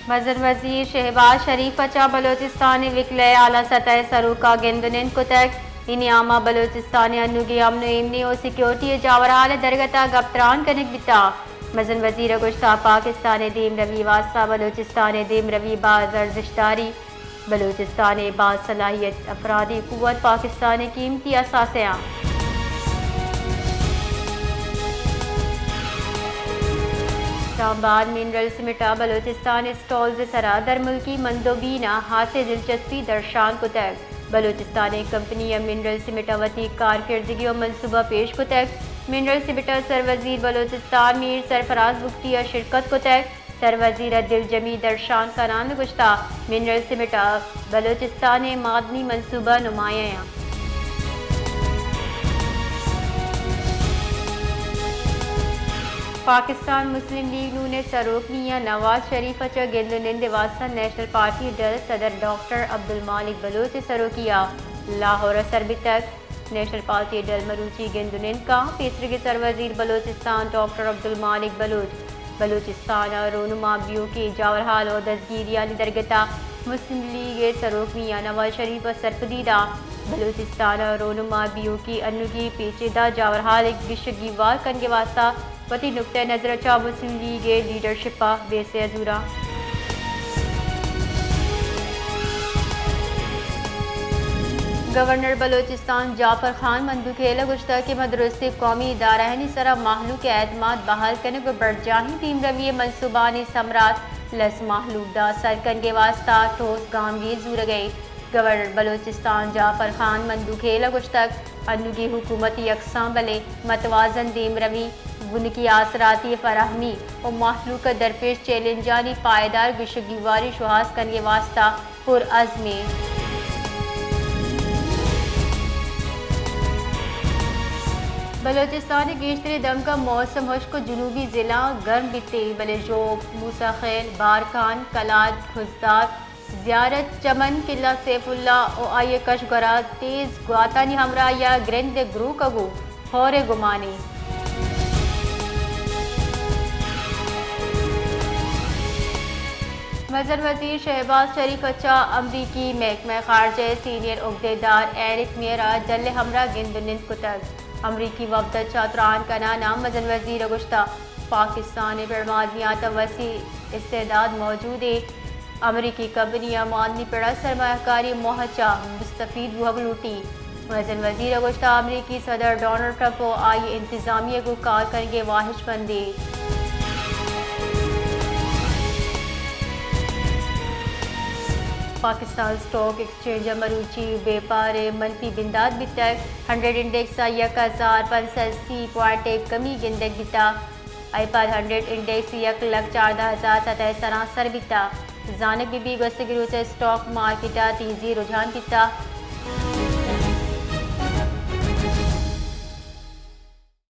مزن وزیر شہباز شریف ءَ چہ بلوچستان ءِ وکلا ءِ اعلی سطح ءِ سروک ءَ گند ءُ نند کتگ۔ اے نیام ءَ بلوچستان ءِ انوگیں امن ءُ ایمنی ءُ سیکورٹی ءِ جاورحال ءِ درگت ءَ گپ تران کنگ بیتگ۔ مزن وزیر ءَ گوشتگ، پاکستان ءِ دیمروی ءِ واستہ بلوچستان ءِ دیمروی باز ارزشت داری۔ بلوچستان ءِ باصلاحیت افرادی قوت پاکستان ءِ قیمتی اثاثہ اَنت۔ اسلام آباد، منرل سیمنٹ ءَ بلوچستان ءِ اسٹالز ءِ سرا درملکی مندوبین ءَ ہاسیں دلچسپی درشان کتگ۔ بلوچستان ءِ کمپنی ءَ منرل سیمنٹ ءَ وتی کارکردگی ءُ منصوبہ پیش کتگ۔ منرل سیمنٹ ءِ سروزیر بلوچستان میر سرفراز بگٹی ءَ شرکت کتگ۔ سروزیر ءَ دلجمی درشان کنان ءَ گوشتگ، منرل سیمنٹ ءَ بلوچستان ءِ معدنی منصوبہ نمایاں اَنت۔ پاکستان مسلم لیگ نون ءِ سروک میاں نواز شریف ءَ چہ گند ءُ نند ءِ واستہ نیشنل پارٹی ءِ ڈل ءِ صدر ڈاکٹر عبدالمالک بلوچ ءِ سروکی ءَ لاہور ءَ سر بیتگ۔ نیشنل پارٹی ءِ ڈل مروچی گند ءُ نند کنت۔ پیسریگیں سروزیر بلوچستان ڈاکٹر عبدالمالک بلوچ بلوچستان ءِ رونما بیوکیں جاورحال ءُ دزگیریانی درگت ءَ مسلم لیگ ءِ سروک میاں نواز شریف ءَ سرپدی دات۔ بلوچستان ءِ رونما بیوکیں انوگیں پیچیدہ جاورحال ءِ گیش ءُ گیوار کنگ ءِ واستہ وتی نقطہ نظر ءَ چہ مسلم لیگ ءِ لیڈرشپ ءَ بے سیہ زوراں۔ گورنر بلوچستان جعفر خان مندوخیل ءَ گوشتگ کہ ما درستیں قومی ادارہانی سرا مہلوک ءِ اعتماد بحال کنگ ءُ برجاہیں دیمروی ءِ منصوبانی ثمرات لس مہلوک ءَ سر کنگ ءِ واستہ ٹھوس گامگیج زورگ ءَ ایں۔ گورنر بلوچستان جعفر خان مندوخیل ءَ گوشتگ، انوگیں حکومت یکساں بلے متوازن دیمروی، بنکی آسراتی فراہمی ءُ مہلوک ءَ درپیش چیلنجانی پائیدار گیش ءُ گیواری شوہاز کنگ ءِ واستہ پرعزم ایں۔ بلوچستان ءِ گیشتریں دمگ ءَ موسم ہشک ءُ جنوبی ضلعاں گرم بیت، بلے ژوب، موسی خیل، بارکھان، کلات، خضدار، زیارت، چمن، قلعہ سیف اللہ ءُ آئی ءِ کش ءُ گورا تیز گواتانی ہمراہی ءَ گرند ءِ گروکگ ءُ ہور ءِ گمان ایں۔ مزن وزیر شہباز شریف ءَ چہ امریکی محکمہ خارجہ ءِ سینئر عہدیدار ایرک میئر ءَ ڈل ءِ ہمراہ گند ءُ نند کتگ۔ امریکی وفد ءَ چہ تران کنان ءَ مزن وزیر ءَ گوشتگ، پاکستان ءِ پڑ معدنیات ءَ وسیع استعداد موجود ایں۔ امریکی کمپنی ءَ معدنی پڑ ءَ سرمایہ کاری ءِ موہ ءَ چہ مستفید بوہگ لوٹی۔ مزن وزیر ءَ گوشتگ، امریکی صدر ڈونلڈ ٹرمپ ءُ آئی ءِ انتظامیہ گوں کار کنگ ءِ واہشمند ایں۔ پاکستان اسٹاک ایکسچینج ءَ مروچی بیپار ءِ منفی بندات بیتگ۔ ہنڈریڈ انڈیکس ءَ یک ہزار پنچ سد سی پوائنٹ ءِ کمی گندگ بیتگ۔ آئی پد ہنڈریڈ انڈیکس یک لکھ چاردہ ہزار سد ءِ سرا سر بیتگ۔ زانگ بہ بیت گوستگیں روچ ءَ اسٹاک مارکیٹ ءَ تیزی رجحان بیتگ۔